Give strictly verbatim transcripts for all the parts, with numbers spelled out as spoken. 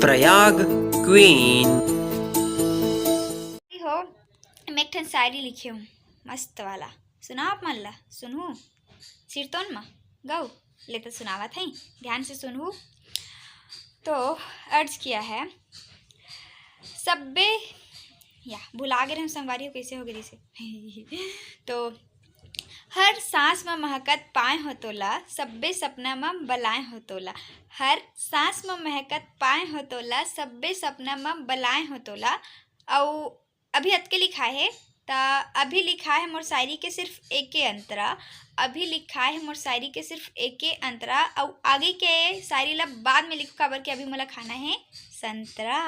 Prayag queen. हो, मैं एक ठन शायरी लिखे हूँ, मस्त वाला। सुनाओ आप मन ला, सुनहू? सिरतोन म गऊ ले तो सुनावत हई, ध्यान से सुनहू। तो अर्ज किया है, सब्बे, या भुला गे रहे संगवारी हो, कैसे हो गई से तो हर सांस म महकत पाए हो तोला, सब्बे सपना म बलाए हो तोला। हर सांस म महकत पाए हो तोला, सब्बे सपना म बलाए हो तोला। अउ अभी अतके लिखाए हे, त अभी लिखाए हे मोर शायरी के सिर्फ एके अंतरा। अभी लिखाए हे मोर शायरी के सिर्फ एके अंतरा, अउ आगे के शायरी ला बाद में लिखहूँ, काबर कि अभी मोला खाना हे संतरा।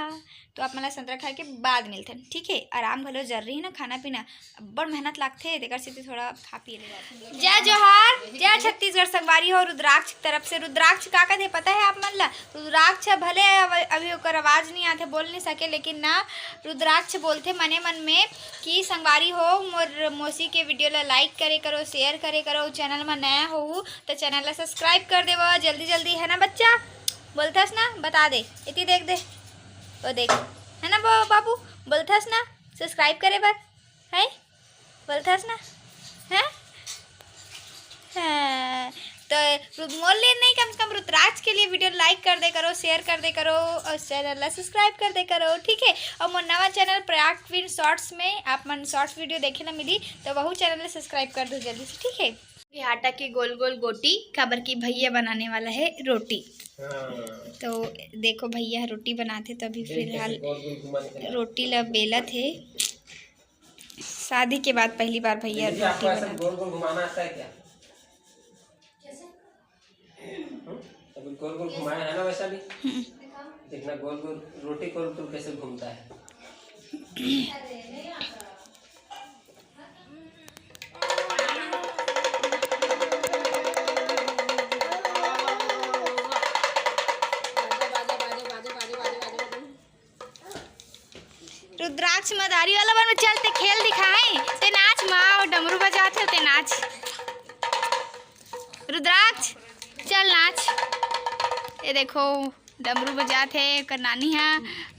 तो आप मन ला संतरा खाए के बाद मिलथन, ठीक है? आराम घलो जरूरी है ना, खाना पीना अब्बड़ मेहनत लागथे, तेकर सेती थोड़ा खा पी ले। जय जोहार, जय छत्तीसगढ़ संगवारी हो। रुद्राक्ष की तरफ से, रुद्राक्ष का कथे पता है आप मन ला? रुद्राक्ष भले अव-, अभी ओकर आवाज नहीं आथे, बोल नहीं सके, लेकिन ना रुद्राक्ष बोलथे मने मन में कि संगवारी हो, मोर मौसी के वीडियो ला like करे करो, share करे करो, channel में नया हो तो channel ला subscribe कर देवा जल्दी जल्दी, है ना बच्चा? बोलथस ना, बता दे, इति देख दे, ओ देख, है ना बा-, बाबू, बोलथस ना subscribe करे बर, है? बोलथस ना, हैं? हाँ, तो रु-, मोर लिए नहीं, कम से कम रुद्राक्ष के लिए वीडियो like कर दे करो, share कर दे करो और channel ला subscribe कर दे करो, ठीक है? और मोर नवा channel प्रयाग क्वीन शॉर्ट्स में आप मन शॉर्ट्स वीडियो देखे ला मिली, तो वहू channel ला subscribe कर दो जल्दी से, ठीक है? ये आटा के गोल गोल गोटी, काबर की भैया बनाने वाला है रोटी। हाँ। तो देखो भैया रोटी बनाथे, तो अभी देख कैसे फिलहाल गोल गोल घुमा के रोटी ला बेलत हे। शादी के बाद पहली बार भैया दीदी, रोटी आपको ऐसा बनाते। गोल गोल घुमाना आता है क्या? हम्म? अभी गोल गोल घुमाया है ना वैसा भी? हम्म। देखना गोल गोल रोटी गोल गोल कैसे घूमता है। रुद्राक्ष मदारी वाला बन, चल ते खेल दिखाए, ते नाच माँ, वो डमरू बजात हे, ते नाच। रुद्राक्ष, चल नाच। ये देखो, डमरू बजात हे, ओकर नानी हा,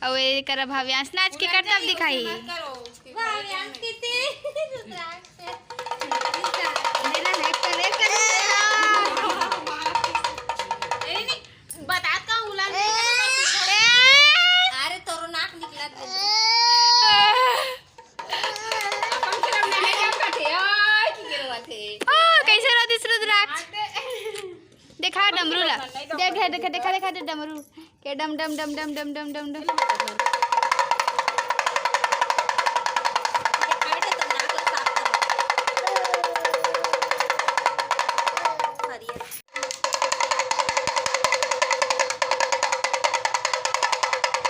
अउ एकर भाव्यांश नाच के करतब दिखाई। भाव्यांश किती? रुद्राक्ष। देना है, करे, करे। ए, नहीं, बता का उला नहीं करना। अरे, तोरो नाक निकलत हे। अपन के रमना है, क्या काटे? आय, की गिरवा थे। ओ, कैसे रोतिस रुद्राक्ष? देखा डमरू ला। देख, देख, देखा, देखा, देख डमरू। के डम, डम, डम, डम, डम, डम, डम, डम।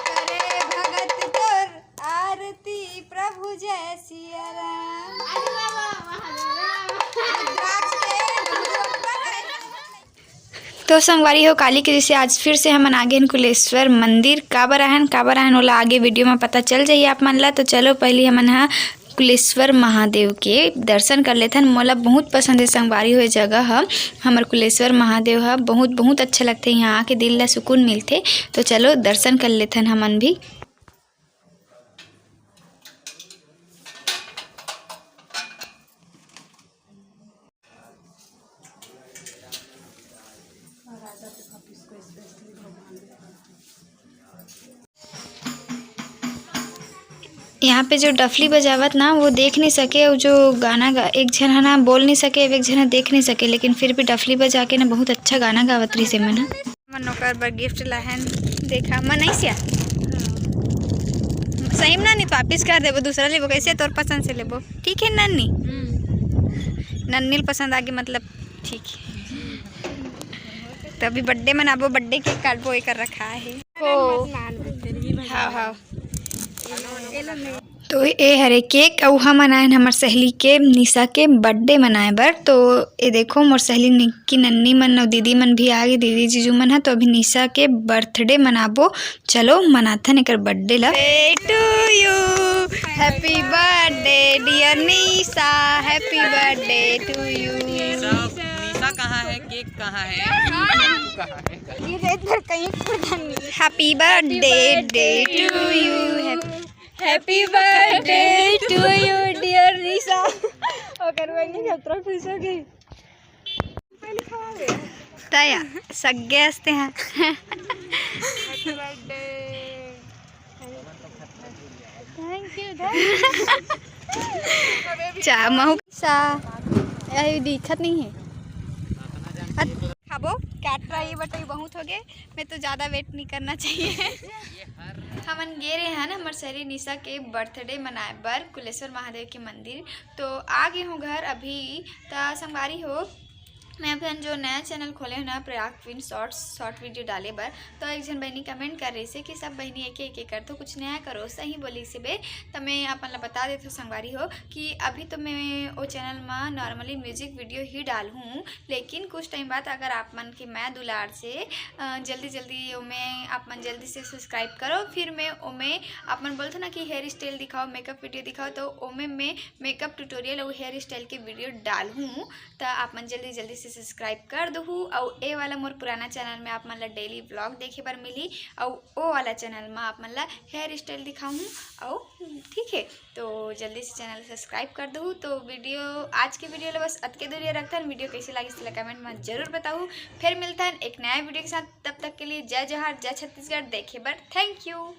करे भगत तोर आरती प्रभु जय सिया राम। तो संगवारी हो, काली के जैसे आज फिर से हमन आ गेन कुलेश्वर मंदिर। काबर आहन, काबर आहन, ओला आगे वीडियो में पता चल जाही आप मन ला। तो चलो, पहली हमन हा कुलेश्वर महादेव के दर्शन कर लेथन। मोला बहुत पसंद है संगवारी हो, ये जगह ह, हमर कुलेश्वर महादेव ह बहुत, बहुत अच्छा लगथे। यहाँ आके दिल ला सुकून मिलथे। तो चलो, दर्शन कर लेथन हमन भी। यहाँ पे जो डफली बजावत ना, वो देख नहीं सके, और जो गाना गा, एक झन ह ना बोल नहीं सके, एक झन ह देख नहीं सके, लेकिन फिर भी डफली बजा के ना बहुत अच्छा गाना गावत रहिस हे मन ह। मन ओकर बर गिफ्ट लाहन, देखा मन ऐसे सही में ना, नहीं तो वापिस कर देबो, दूसरा लेबो, कैसे तोर पसंद से लेबो, ठीक है नन्नी? नन्नी ल पसंद आगे, मतलब ठीक है। तो अभी बर्थडे मनाबो, बर्थडे केक काटबो, एकर रखा है। ओ, हाँ, हाँ। तो ए हरे केक, अउ हमन आयन हमर सहेली के निशा के बर्थडे मनाए बर। तो ए देखो, मोर सहेली निक्की नन्नी मन अउ दीदी मन भी आ गे, दीदी जीजू मन ह। तो अभी निशा के बर्थडे मनाबो, चलो मनाथन एकर बर्थडे ला। Birthday to you, happy birthday dear Nisha, happy birthday to you। निशा, निशा कहाँ है? केक कहाँ है? ये इधर कहीं पर नहीं। Happy birthday day to you. Happy birthday to you, dear निशा। ओकर बहिनी कतरा खुश हो गई। पहले खवा दे। तया सग्गे हंसते हैं। Happy birthday। Thank you, thank you। चा महू सा, यही दिखत नहीं है। अत-, खाबो, काट रही बटई बहुत हो गए। मैं तो ज़्यादा वेट नहीं करना चाहिए। हमन गे रहे हैं ना हमर सहेली निशा के बर्थडे मनाए बर कुलेश्वर महादेव के मंदिर, तो आ गए हूँ घर अभी। त संगवारी हो, मैं अपन जो नया चैनल खोले हूँ ना, Prayag queen shorts, short video डाले बर, तो एक झन बहिनी कमेंट कर रही से कि सब बहिनी एक एक करथो, कुछ नया करो, सही बोली से बे। त मैं अपन ला बता देथो संगवारी हो कि अभी तो मैं वो चैनल मा नॉर्मली म्यूजिक वीडियो ही डालहूँ, लेकिन कुछ टाइम बाद अगर आप मन के मया दुलार से अ, जल्दी जल्दी ओमे आप मन जल्दी से सब्सक्राइब करो, फिर मैं ओमे आप मन बोलथो ना कि हेयर स्टाइल दिखाओ, मेकअप वीडियो दिखाओ, तो ओमे मैं मेकअप ट्यूटोरियल और हेयर स्टाइल के वीडियो डालहूँ। त आप मन जल्दी जल्दी से सब्सक्राइब कर दहू। और ए वाला मोर पुराना चैनल में आप मन ला डेली व्लॉग देखे बर मिली, और ओ वाला चैनल में आप मन ला हेयर स्टाइल दिखाहूँ। और ठीक है, तो जल्दी से चैनल सब्सक्राइब कर दहू। तो वीडियो, आज के वीडियो ला बस अतके दूरिया रखथन। वीडियो कैसे लागिस तेला कमेंट में जरूर बताहू। फिर मिलथन एक नया वीडियो के साथ, तब तक के लिए जय जोहार, जय छत्तीसगढ़। देखे बर थैंक यू।